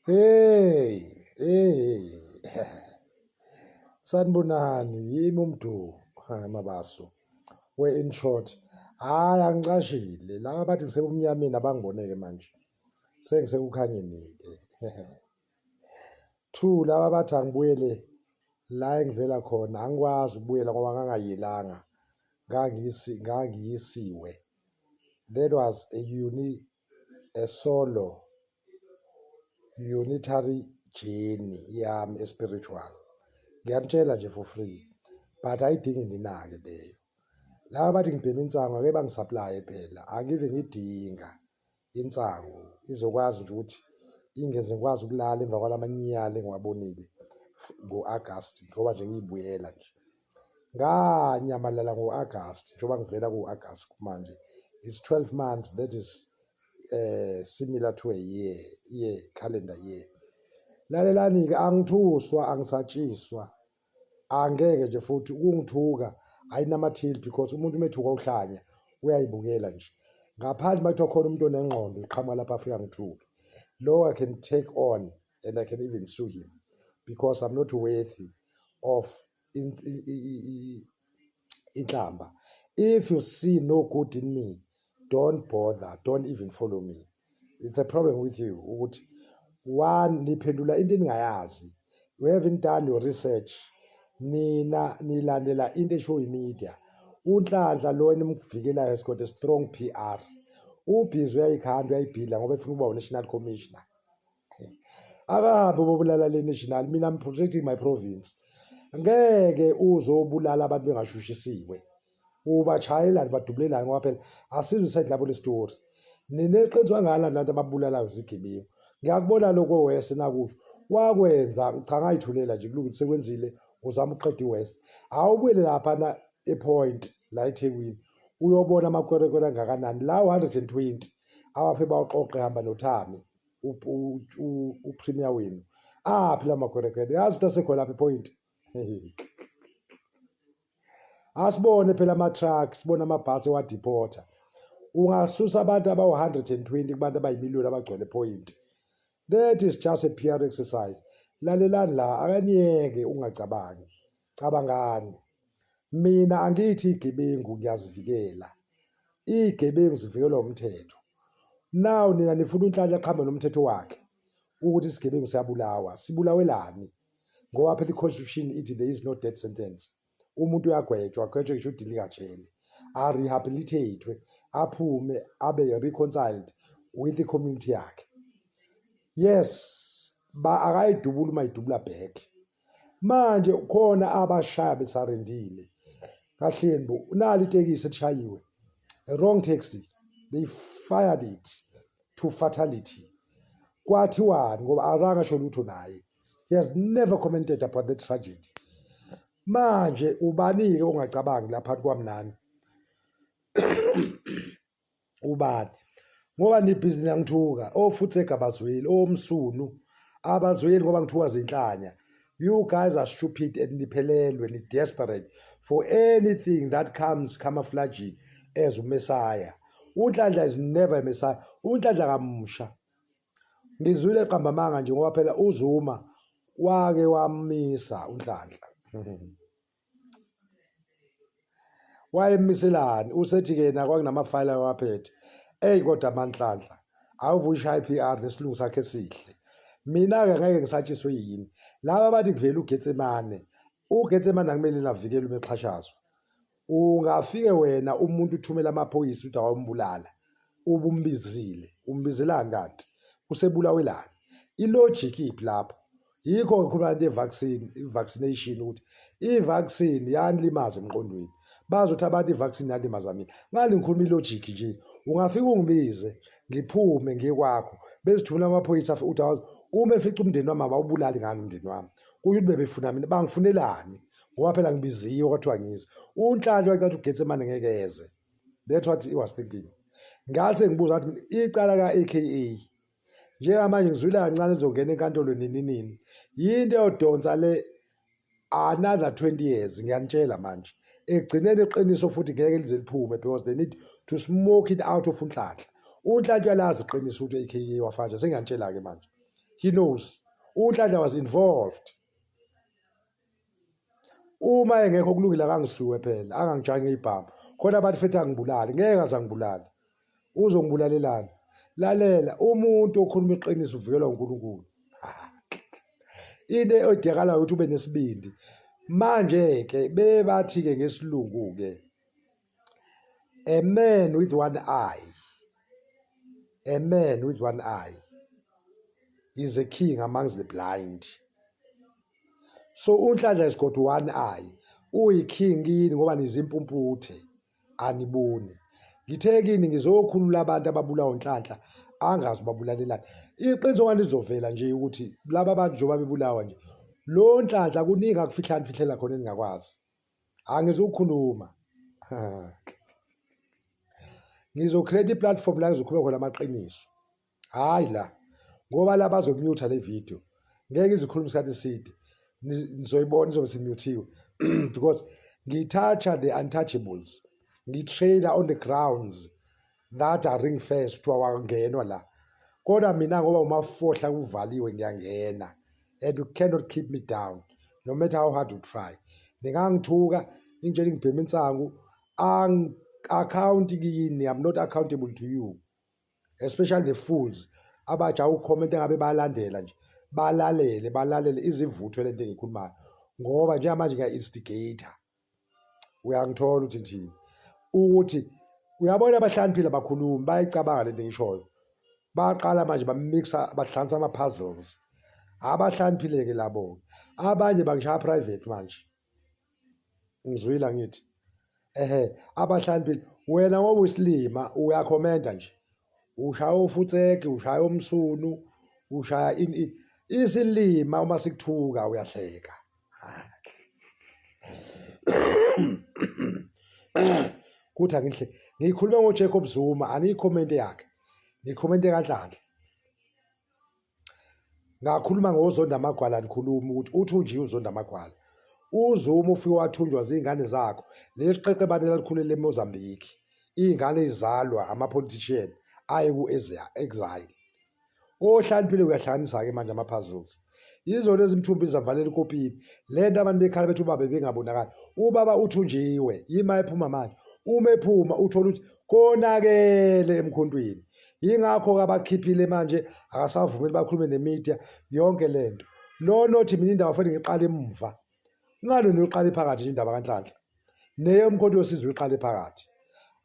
Hey, hey. Sanibonani, yimi uMdu Mabaso. We in short, hayi angicashile. Laba bathi ngisebumnyameni abangiboneke manje. Sengisekukhanyeni-ke. Two, laba bathi angibuyele la engivela khona, angikwazi ukubuyela ngoba ngangayelanga. Ngangisi ngangiyisiwe. That was a uni a solo unitary journey yami e-spiritual. Ngiyanitshela nje for free, but ayidingi ninake leyo. Laba bathi ngibhema insangu ake bangisaplaye phela, angive ngidinga insangu izokwazi nje ukuthi ingenze ngikwazi ukulala emva kwalamanyala engiwabonile ngo-Agasti ngoba nje ngiyibuyela nje. Nganyamalala ngo-Agasti njengoba ngivela ku-Agasti kumanje. It's 12 months that is similar to a year, year calendar year. Lalelani-ke angithuswa angisatshiswa angeke nje futhi ukungithuka ayinamathili because umuntu uma ethuka uhlanya uyayibukela nje ngaphandle uma kuthiwa khona umuntu onengqondo uqhamuka lapha afika ngithuke lo I can take on and I can even sue him because I'm not worthy of inhlamba. If you see no good in me, don't bother, don't even follow me. It's a problem with you ukuthi one niphendula into eningayazi. You haven't done your research. Nina nilandela into eshiwo yi-media. UNhlanhla lo enimvikelayo has got a strong PR. Ubhizi uyayikhanda uyayibhila ngoba efuna ukuba u-national commissioner. Akahambe bobulala le national mina I'm protecting my province. Ngeke uzobulala abantu bengashushisisiwe. Ubashayelani badubulelani ngoba phela asizwe iside labo lesitori. Nina eqiniswa ngala nabantu ababulalayo zigebengu. Ngiyakubona lokho West nakusho. Wakwenza cha ngayithulela nje kulungile sekwenzile uzama ukuqeda iWest. Awubuyele lapha na ePoint la eThekwini uyobona amakwerekwere angakanani la 120 abaphe bawuqoqe hamba noThami uPremier wenu. Aphi la makwerekwere? Yazi ukuthi asekhona lapha ePoint. Asibone phela ama-truck, sibone amabhasi ewadeporta. Ungasusa abantu abawu-120 kubantu abayimiliyoni abagcwele ePoint. That is just a PR exercise. Lalelani la, akaniyeke ungacabangi. Cabangani. Mina angithi igebengu ngiyazivikela. Igebengu zivikelwa umthetho. Now nina nifuna uNhlanhla aqhamuke nomthetho wakhe ukuthi isigebengu siyabulawa. Sibulawelani? Ngoba phela i-constitution ithi there is no death sentence. Umuntu uyagwetshwa, agwetshwe ngisho udilikajele. A-rehabilitate-we, aphume abe reconciled with the community yakhe. Yes, ba akayidubula uma idubula back. Manje khona abashaya besarendile. Kahleni bo, nali itekisi elishayiwe. Wrong taxi. They fired it to fatality. Kwathiwani ngoba azange asho lutho naye. He has never commented about the tragedy. Manje ubani-ke ongacabangi lapha kwami nani? Ubani? Ngoba nibhizi niyangithuka, ofuthi egabazweli, omsunu, abazweli ngoba ngithuka zinhlanya. You guys are stupid and niphelelwe, ni desperate for anything that comes camouflaging as uMessiah. UNhlanhla is never a Messiah. UNhlanhla kamusha. Ngizwile eqamba amanga nje ngoba phela uZuma wake wamisa uNhlanhla. Wayemiselani usethi-ke yena kwakunamafayela awaphethe. Eyi kodwa amanhlanhla awuve uyishaya i-PR nesilungu sakhe esihle. Mina-ke ngeke ngisatshiswe yini. Laba bathi kuvela uGetsemane. UGetsemane akumele navikelwe uma exhashazwa. Ungafike wena umuntu uthumela amaphoyisa ukuthi awayombulala. Ubumbizile. Umbizelani kanti? Usebulawelani? I-logic iphi lapho? Yikho ngikhuluma into ye-vaccine, i-vaccination ukuthi i-vaccine yanilimaza emqondweni. Bazi ukuthi abantu i-vaccine yalimaza mina. Ngani ngikhuluma i-logic nje. Ungafika ungibize ngiphume ngiye kwakho bezithumela amaphoyisa uthi awazi uma efica umndeni wami abawubulali ngani umndeni wami. Kusho ukuthi bebefuna mina bangifunelani ngoba phela ngibiziwe kwathiwa ngize. UNhlanhla wacathi uGetsemane ngeke eze. That's what he was thinking. Ngase ngibuza ngathi icala ka-AKA njengamanje ngizwile kancane lizongena enkantolo nini nini. Yinto eyodonsa le another 20 years ngiyanitshela manje. Ekugcineni iqiniso futhi ngeke lize liphume because they need to smoke it out of uNhlanhla. UNhlanhla uyalazi iqiniso ukuthi AKA wafanja sengiyanitshela-ke manje. He knows uNhlanhla was involved. Uma engekho kulungile, akangisuwe phela, angangijahi ngey'bhamu khona. Bathi fethi angibulali, ngeke aze angibulale. Uzongibulalelani? Lalela, umuntu okhuluma iqiniso uvikelwa uNkulunkulu. Into edingakalayo ukuthi ube nesibindi. Manje-ke bebathi-ke ngesilungu-ke, a man with one eye, a man with one eye is a king amongst the blind. So uNhlanhla has got one eye, uyi-king kini ngoba nizimpumputhe, aniboni. Ngithe kini ngizokhulula abantu ababulawa uNhlanhla, angazi babulalelani. Iqiniso kanti lizovela nje ukuthi laba bantu njengoba bebulawa nje, lo Nhlanhla kuningi akufihlani fihlela khona eningakwazi. Angizukukhuluma, ngizo-create i-platform la ngizokhuluma khona amaqiniso, hhayi la, ngoba la bazo-mute le video, ngeke izikhuluma isikhathi eside. Nizoyibona izobe si-mute-iwe because ngi-touch-a the untouchables, ngi-trader on the grounds that are ring fenced, kuthiwa wangenwa la. Kodwa mina ngoba umafohla kuvaliwe, ngiyangena and you cannot keep me down no matter how hard you try. Ningangithuka, ningitshela ngibhema insangu, account kini, I'm not accountable to you, especially the fools abaja uku-comment-a ngabe bayalandela nje. Balalele, balalele izivuthwe lento engiyikhulumayo, ngoba njengamanje ngiya-instigate-a. Uyangithola ukuthi ngithini? Ukuthi uyabona, abahlakaniphile abakhulumi, bayayicabanga lento engishoyo. Baqala manje ba-mix-a, bahlanganisa ama-puzzles. Abahlakaniphile-ke labo-ke. Abanye bangishaya private manje. Ngizwile angithi? Ehhe, abahlakaniphile. Wena ngoba uyisilima uya-comment-a nje. Ushaya ofutseke, ushaya omsunu, ushaya ini ini. Isilima uma sikuthuka uyahleka. Kuthi angihle ngikhulume ngoJacob Zuma, aniyi-comment yakhe, ni-comment-e kaNhlanhla. Ngakhuluma ngoZonda Amagwala, nikhuluma ukuthi uthunjiwe uZonda Amagwala. UZuma ufike wathunjwa zingane zakho. Leli qeqebane lalikhulele eMozambique. Iy'ngane izalwa ama-politician aye ku-exile. Ohlakaniphile uyahlanganisa-ke manje ama-puzzles. Yizo lezi mthumbi zavalela ikopini. Le nto abantu bekhala bethi ubaba bengabonakali. Ubaba uthunjiwe, yima ephuma manje. Uma ephuma uthola ukuthi konakele emkhontweni. Yingakho-ke abakhiphile manje, akasavumeli bakhulume ne-media yonke le nto. Lo nothi mina indaba futhi ngiqale emuva. Ngani niyoqala phakathi nje indaba kaNhlanhla? Neyomkhonto wesizwe iqale phakathi.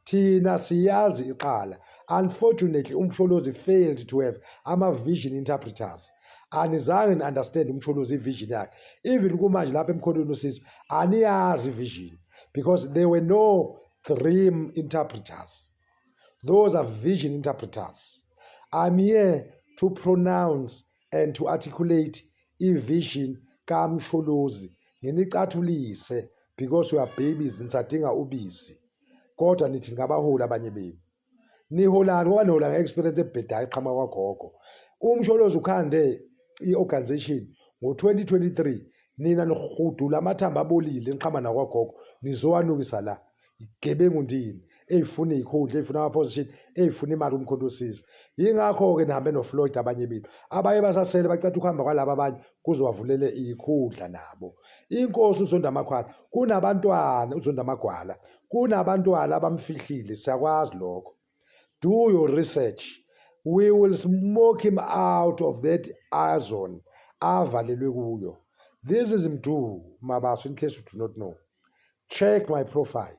Thina siyazi iqala. Unfortunately, uMsholozi failed to have ama-vision interpreters. Anizange ni-understand uMsholozi, i-vision yakhe. Even kumanje lapha emkhontweni wesizwe aniyazi i-vision because there were no dream interpreters. Those are vision interpreters. I'm here to pronounce and to articulate i-vision kaMsholozi, nginicathulise because you are babies, nisadinga ubisi. Kodwa nithi ngabaholi abanye benu. Niholani ngoba nihola nge-experience ebhedayo eqhamuka kwagogo. UMsholozi ukhande i-organization ngo-2023, nina nihudula amathambo abolile niqhama nakwagogo, nizowanukisa la. Igebengu ndini ey'funa iy'khundla, ey'funa ama-position, ey'funa imali kumkhonto wesizwe. Yingakho-ke nihambe noFloyd abanye bethu. Abanye basasele bacetha ukuhamba kwalaba abanye kuzowavulele iy'khundla nabo. Inkosi uZonda Amakhwala, kunabantwana uZonda Amagwala, kunabantwana abamfihlile, siyakwazi lokho. Do your research. We will smoke him out of that ozone avalelwe kuyo. This is Mdu Mabaso, in case you do not know. Check my profile.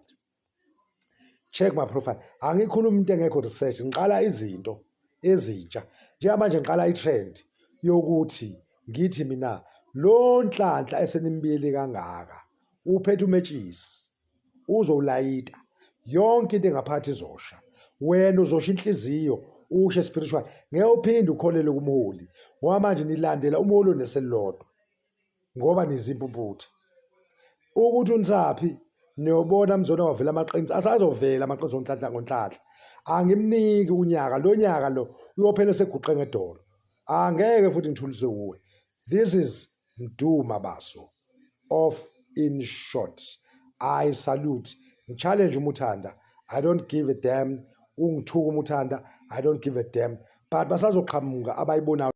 Check my profile. Angikhulumi into engekho research, ngiqala izinto ezintsha. Njengamanje ngiqala i-trend yokuthi ngithi mina lo Nhlanhla esenimbiyele kangaka uphethe umetshisi, uzowulayita yonke into engaphakathi izosha. Wena uzosha inhliziyo, ushe spiritual, ngeke uphinde ukholelwe kumholi ngoba manje nilandela umholi oneselilodwa ngoba nizimpumputhe. Ukuthi unisaphi niyobona mzona wavela amaqiniso, asazovela amaqiniso ngoNhlanhla. NgoNhlanhla angimniki unyaka, lo nyaka lo uyophela seguqe ngedolo, angeke futhi ngithuliswe kuwe. This is Mdu Mabaso of In Short. I salute, ngi-challenge umuthanda, I don't give a damn. Ungithuka umuthanda, I don't give a damn, but basazoqhamuka abayibonayo.